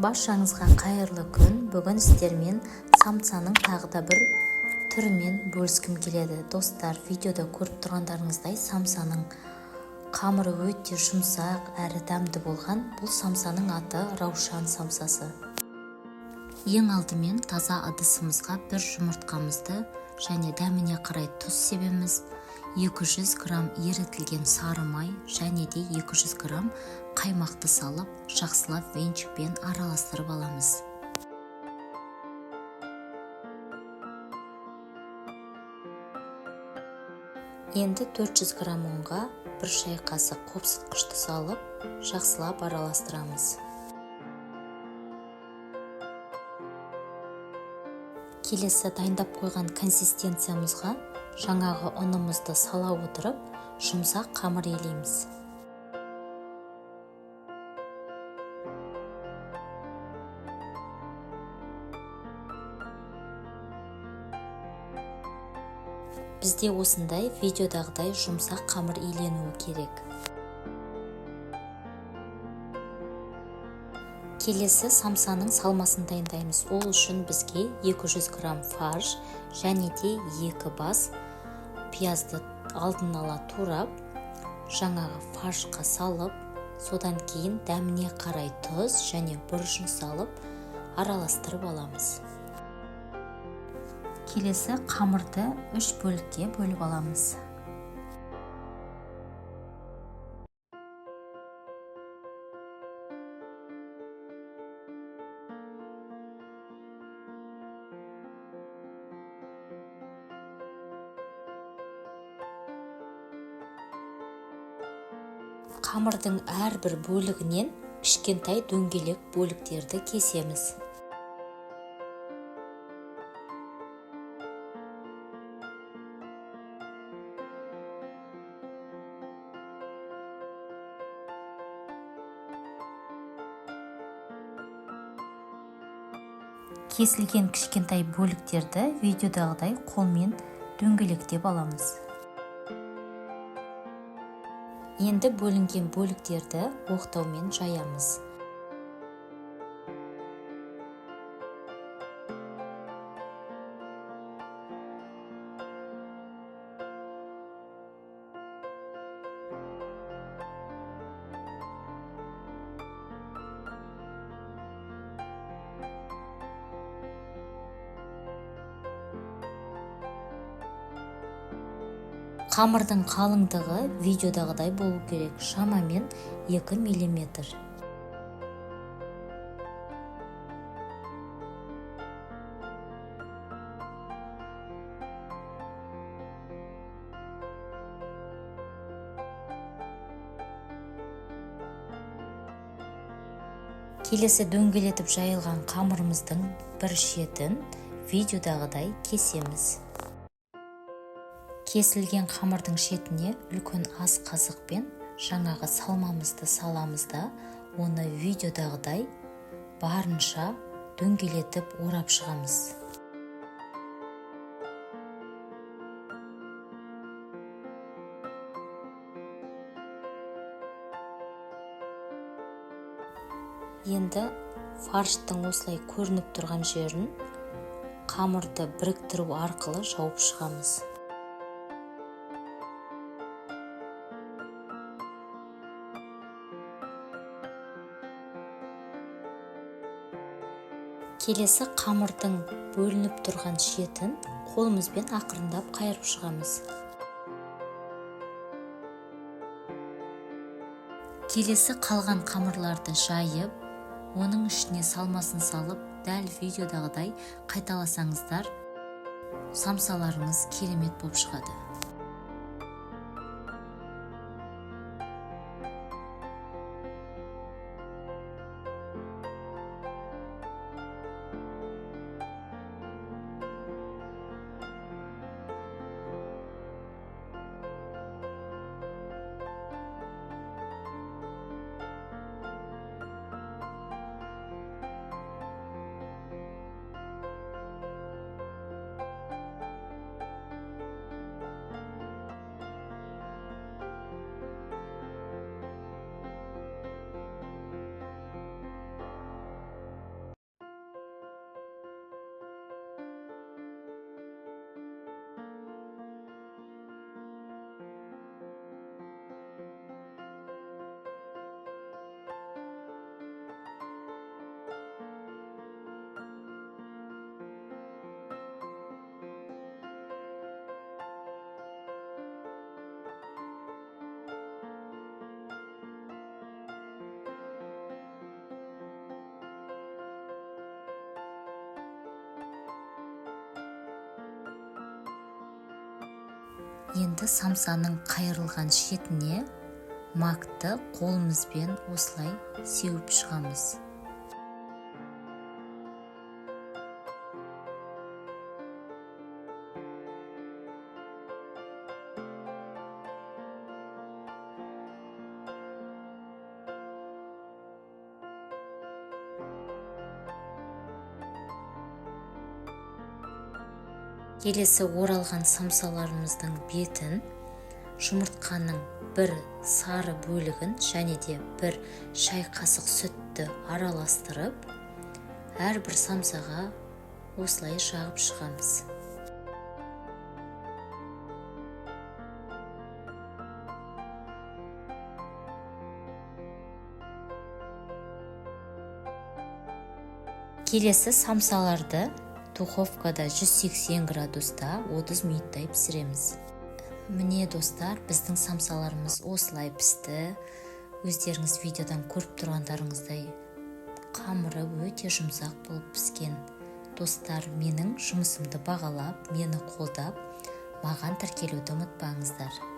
Баршаңызға қайырлы күн. Бүгін сіздермен самсаның тағы да бір түрімен бөліскім келеді. Достар, видеода көріп тұрғандарыңыздай, самсаның қамыры өте жұмсақ әрі дәмді болған. Бұл самсаның аты раушан самсасы. Ең алдымен таза ыдысымызға бір жұмыртқамызды және дәміне қарай тұз себеміз, 200 грамм ерітілген сары май және де 200 грамм қаймақты салып, жақсылап венчикпен араластырып аламыз. Енді 400 грамм ұнға бір шай қасық қопсытқышты салып, жақсылап араластырамыз. Келесі дайындап қойған консистенциямызға жаңағы ұнымызды сала отырып, жұмсақ қамыр илейміз. Бізде осындай видеодағыдай жұмсақ қамыр иленуі керек. Келесі самсаның салмасын дайындаймыз. Ол үшін бізге 200 грамм фарш және де 2 бас пиязды алдын ала турап, жаңағы фаршқа салып, содан кейін дәміне қарай тұз және бұрышын салып, араластырып аламыз. Келесі қамырды 3 бөлікке бөліп аламыз. Қамырдың әрбір бөлігінен кішкентай дөңгелек бөліктерді кесеміз. Кесілген кішкентай бөліктерді видеодағыдай қолмен дөңгелектеп аламыз. Енді бөлінген бөліктерді оқтаумен жаямыз. Қамырдың қалыңдығы видеодағыдай болу керек, шамамен 2 миллиметр. Келесі дөңгелетіп жайылған қамырымыздың бір шетін видеодағыдай кесеміз. Кесілген қамырдың шетіне үлкен ас қасықпен жаңағы салмамызды саламыз да, оны видеодағыдай барынша дөңгелетіп орап шығамыз. Енді фарштың осылай көрініп тұрған жерін қамырды біріктіру арқылы жауып шығамыз. Келесі қамырдың бөлініп тұрған шетін қолымызбен ақырындап қайырып шығамыз. Келесі қалған қамырларды жайып, оның ішіне салмасын салып, дәл видеодағыдай қайталасаңыздар, самсаларыңыз керемет болып шығады. Енді самсаның қайырылған шетіне макты қолымызбен осылай сеуіп шығамыз. Келесі оралған самсаларымыздың бетін жұмыртқаның бір сары бөлігін және де бір шай қасық сүтті араластырып, әрбір самсаға осылай жағып шығамыз. Келесі самсаларды духовкада 180 градуста 30 минуттай пісіреміз. Міне, достар, біздің самсаларымыз осылай пісті. Өздеріңіз видеодан көріп тұрғандарыңыздай, қамыры өте жұмсақ болып піскен. Достар, менің жұмысымды бағалап, мені қолдап, маған тіркелуді ұмытпаңыздар.